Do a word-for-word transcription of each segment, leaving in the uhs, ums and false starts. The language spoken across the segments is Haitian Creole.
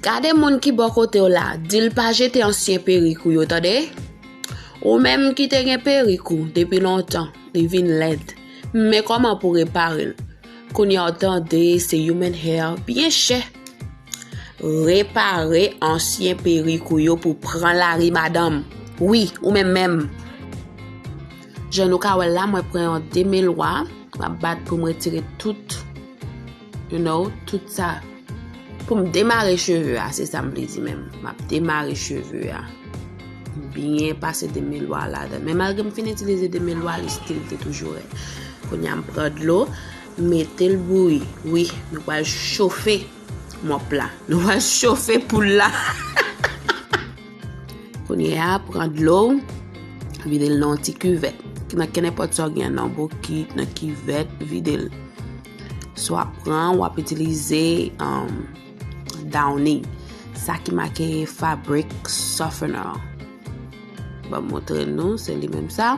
Gade moun ki bò kote w la, di l pa jete ansyen perik ou yo, tande? Ou menm ki te gen perik ou depi lontan, li vin lèd. Men kòman pou repare l? Kounye a w tande se human hair byen chè. Repare ansyen perik ou yo pou pran lari, madanm. Wi, ou menm menm. Jan nou ka wè l la, mwen pran yon demelwa, m ap bat pou m retire tout, you know, tout sa. Pou m demare cheve a, se sa m vle di menm. M ap demare cheve a. Byen pase demelwa ladan. Men malgre m fin itilize demelwa, li still te toujou rèd. Kounye a m pran dlo, mete l bouyi. Wi, nou pral chofe mòp la. Nou pral chofe poul la. Kounye a, pran dlo, vide l nan yon ti kivèt. Nan kenenpòt sa w gen, nan bokit, nan kivèt, vide l. Swa pran, w ap itilize, um, Downy. Sa ki make fabric softener. Ban m montre nou, se li menm sa.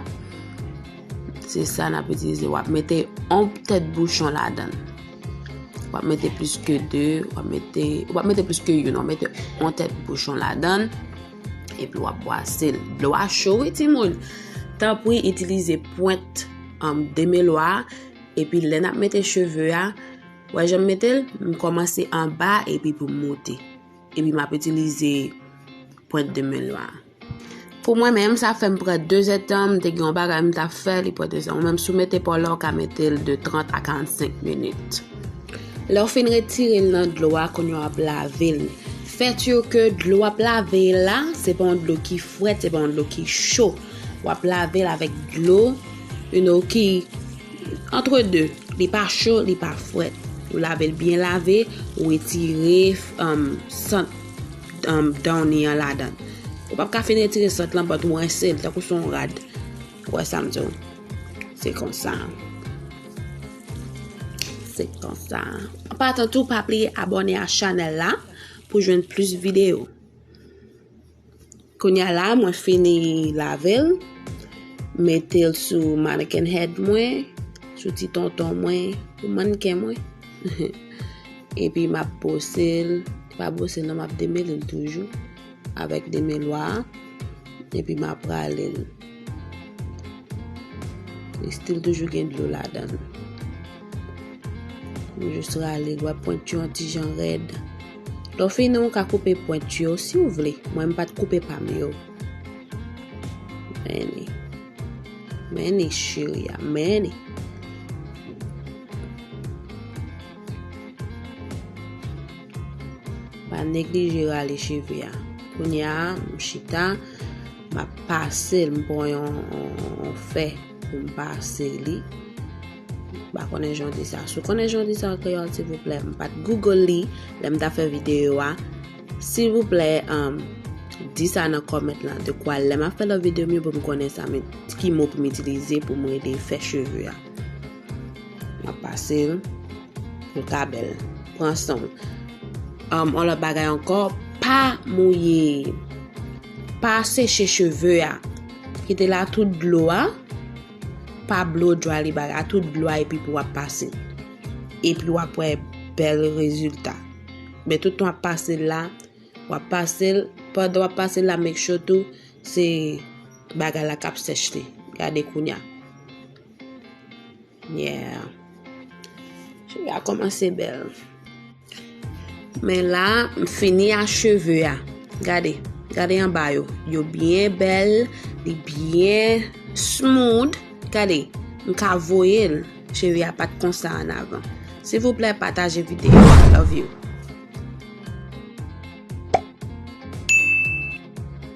Se sa n ap itilize. W ap mete yon tèt bouchon ladan l. W ap mete plis ke de, w ap mete, w ap mete plis ke youn, w ap mete yon tèt bouchon ladan l. Epi w ap bwase l. Dlo a cho wi, timoun. Tanpri, itilize pwent, um, demelwa a. Epi lè n ap mete cheve a, wè jan m mete l, m kòmanse anba epi pou m monte. Epi m ap itilize pwent demelwa a. Pou mwen menm, sa fè m pran de zèdtan, m te gen yon bagay m t ap fè, li pran de zèdtan. Ou menm, si w mete pa w la, w ka mete l de trant a karannsenk minit. Lè w fin retire l nan dlo a, kounye a w ap lave l. Fè si ke dlo w ap lave la, se pa yon dlo ki frèt, se pa yon dlo ki cho. W ap lave l avèk dlo, you know, ki antre de. Li pa cho, li pa frèt. Ou lave l byen lave, ou retire, um, sant, um, Downy an ladan l. Ou p ap ka fin retire sant lan, but ou rense l, tankou se yon rad. Ou wè sa m di w? Se konsa. Se konsa. An patan tou, pa bliye abòne a chanèl la pou jwenn plis videyo. Kounye a la, mwen fini lave l, mete l sou mannequin head mwen, sou ti tonton mwen, sou mannken mwen. Epi m ap bwose l, pa bwose l non, m ap demele l toujou avèk demelwa a. Epi m ap rale l. Li still toujou gen dlo ladan l. M jis rale l, w ap pwent yo yon ti jan rèd. Lè w fini, w ka koupe pwent yo si w vle. Mwen, m pa t koupe pa m yo. Men li. Men li, cheri a. Men li. Pa neglije rale cheve a. Kounye a, m chita, m ap pase l, m pran yon, yon, yon fè pou m pase li. M pa konnen jan w di sa. Si w konnen jan w di sa an kreyòl, silvouplè, m pa t Google li lè m t ap fè videyo a. Silvouplè, um, di sa nan kòmant lan. De kwa, lè m ap fè lòt videyo m yo, pou m konnen sa, men ki mo pou m itilize pou m rele fè cheve a. M ap pase l. L ka bèl. Pran san w. Um, yon lòt bagay ankò, pa mouye, pa seche cheve a. Kite l a tout dlo a. Pa blow dry li bagay a, tout dlo a epi pou w ap pase. Epi w ap wè bèl rezilta. Men tout tan w ap pase l la, w ap pase l, pandan w ap pase l la, make sure tou, se bagay la k ap sèch li. Gade kounye a. Yeah. Cheve a kòmanse bèl. Men la, m fini a cheve a. Gade, gade anba yo. Yo byen bèl, li byen smooth. Gade, m ka voye l. Cheve a pa t konsa ann avan. Silvouplè, pataje videyo a. Love you.